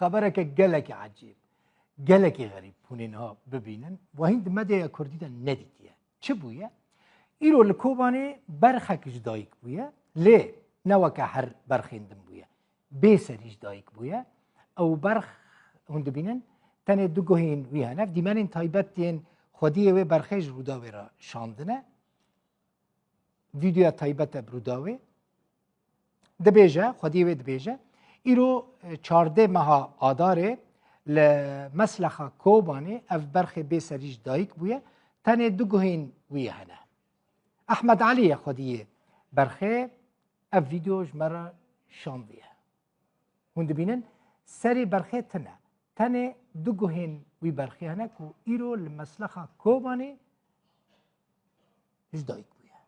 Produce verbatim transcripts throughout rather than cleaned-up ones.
Xebereke gelekî ecêb, gelekî xerîb hûn ê niha bibînin. Wahîn di medyaya kurdî de nedîtiye. Çi bûye? Îro li Kobanê berxek ji dayik bûye, lê ne weke her berxên din bûye. Bê serî ji dayik bûye. Ew berx, hûn dibînin, tenê du guhên wî hene. Ev dîmenên taybet yên xwediyê wê berxê ji Rûdawê re şandine. Vîdeoya taybet e bi Rûdawê. Dibêje, xwediyê wê dibêje, îro, e, çardeh meha Adarê li Meslexa Kobanê ev berxê bê serî ji dayik bûye. Tenê du guhên wî hene. Ehmed Elî ye xwediyê berxê, ev vîdeo ji me re şandiye. Hûn dibînin, serê berxê tune. Tenê du guhên wî berxê hene ku îro li Meslexa Kobanê ji dayik bûye.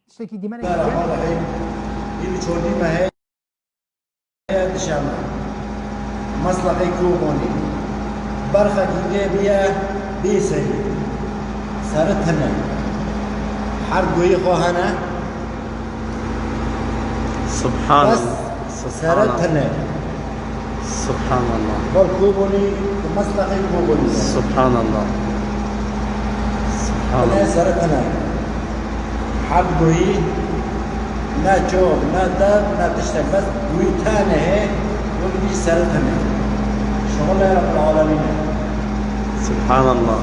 Tiştekî dîmenek Bismillahirrahmanirrahîm. Îro çordî mehê dişeme. Meslexê Kobanê. Berxekî lê bûye bê serî. Seri tune. Her guhê xwe hene. Subhanallah. Bes sere tune. Subhanallah. Bal Kobanê, Meslexê Kobanê. Subhanallah. Tune Subhanallah. Sere tune. Her guhî ne çor, ne dev, ne tiştek. Bes guhî tune heye, wekî sere tune. Şuxulê Rabbil Alemîn e. Subhanallah.